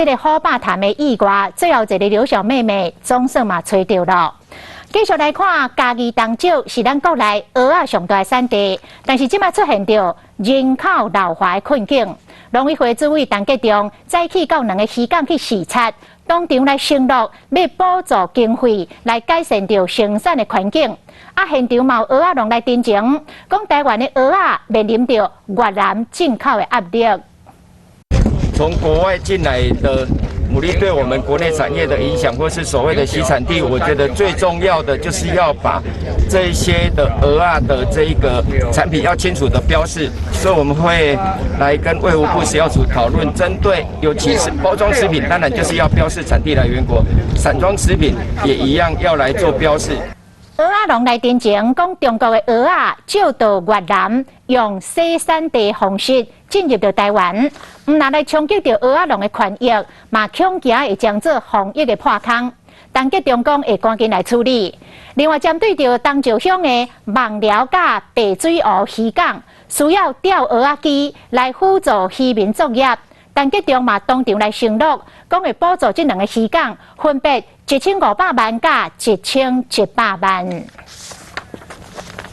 這个虎霸潭的意外，最後一个劉小妹妹總算嘛揣著囉。繼續來看嘉義東石是咱國內蚵仔上大的產地，但是這擺出現著人口老化的困境。農委會主委陳吉仲早起到兩个漁港去視察，當場來承諾欲補助經費來改善著生產的環境。啊，現場嘛有蚵仔農來陳情，講台灣的蚵仔面臨著越南進口的壓力。從國外進來的牡蠣對我們國內產業的影響，或是所謂的洗產地，我覺得最重要的就是要把這些的蚵仔的這一個產品要清楚的標示，所以我們會來跟衛福部食藥署討論，針對尤其是包裝食品，當然就是要標示產地來源國，散裝食品也一樣要來做標示。蚵仔農來陳情，講中國的蚵仔借道越南，用洗產地方式進入著台灣，毋但來衝擊著蚵仔農的權益，嘛恐驚會將做防疫的破空。陳吉仲講會趕緊來處理。另外，針對著東石鄉的枋寮佮白水湖漁港，需要釣蚵仔機來輔助漁民作業。陳吉仲嘛當場來承諾，講會補助這兩个漁港，分別1500萬佮1100萬。